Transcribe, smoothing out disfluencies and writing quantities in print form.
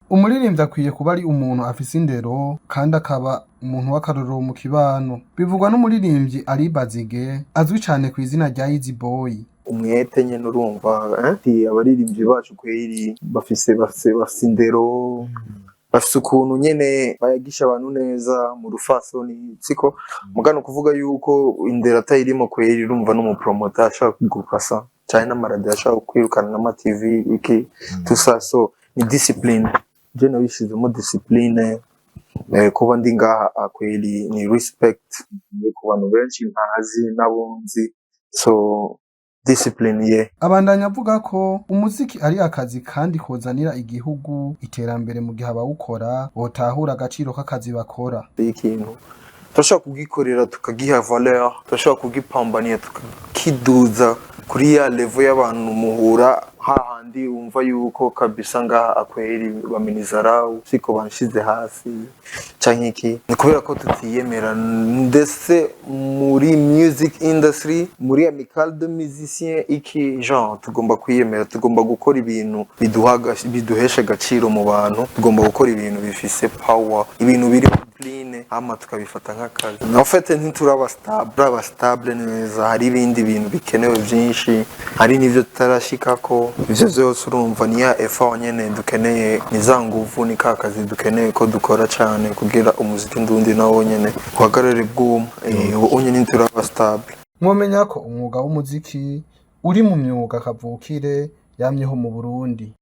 Umuririmbyi akwiye kuba ari umuntu afise indero kandi akaba umuntu w'akarorero mu kibano. Bivugwa n'umuririmbyi Ali Bazige azwi cane kw'izina rya Easy Boy. Umwete nyene, urumva, eh? Ati, abaririmbyi bacu kweri bafise indero, bafise ukuntu nyene bayagisha abantu neza mu rufasoni, siko mugano kuvuga yuko indero atayirimo kweri. Urumva, n'umupromota ashaka kugukasa cyane, n'amaradiyo ashaka kwirukana, n'ama TV, iki tusa. So ni discipline, je nabishizemo discipline. Kuba ndi ngaha kweli ni respect ku bantu benshi ntazi n'abo nzi, so discipline ye. Abandanya avuga ko umuziki ari akazi kandi kozanira igihugu iterambere mu gihe abawukora botahura agaciro k'akazi bakora. Ikintu turashobora kugikorera tukagiha valeur, turashobora kugipambaniya tukakiduza kuri ya level y'abantu muhura hahandi wumva yuko kabisa ngaha akweri bamenizarau, siko banshize hasi canke iki. Ni kubera ko tutiyemera, ndetse muri music industry, muri amicale de musiciens, iki genre. Tugomba kwiyemera, tugomba gukora ibintu biduhesha agaciro mu bantu, tugomba gukora ibintu bifise power, ibintu biri discipline, hama tukabifata nk'akazi. En fait ntituraba stable, turaba stable neza. Hari ibindi bintu bikenewe byinshi, hari n'ivyo tutarashikako. Ivyo vyose, urumva, ni ya effort nyene dukeneye, ni za nguvu, ni ka kazi dukeneye ko dukora cane kugira umuziki ndundi nawo nyene uhagarare bwuma. Ubu nyene ntituraba stable. Mwomenya ko umwuga w'umuziki uri mu myuga kavukire yamyeho mu Burundi.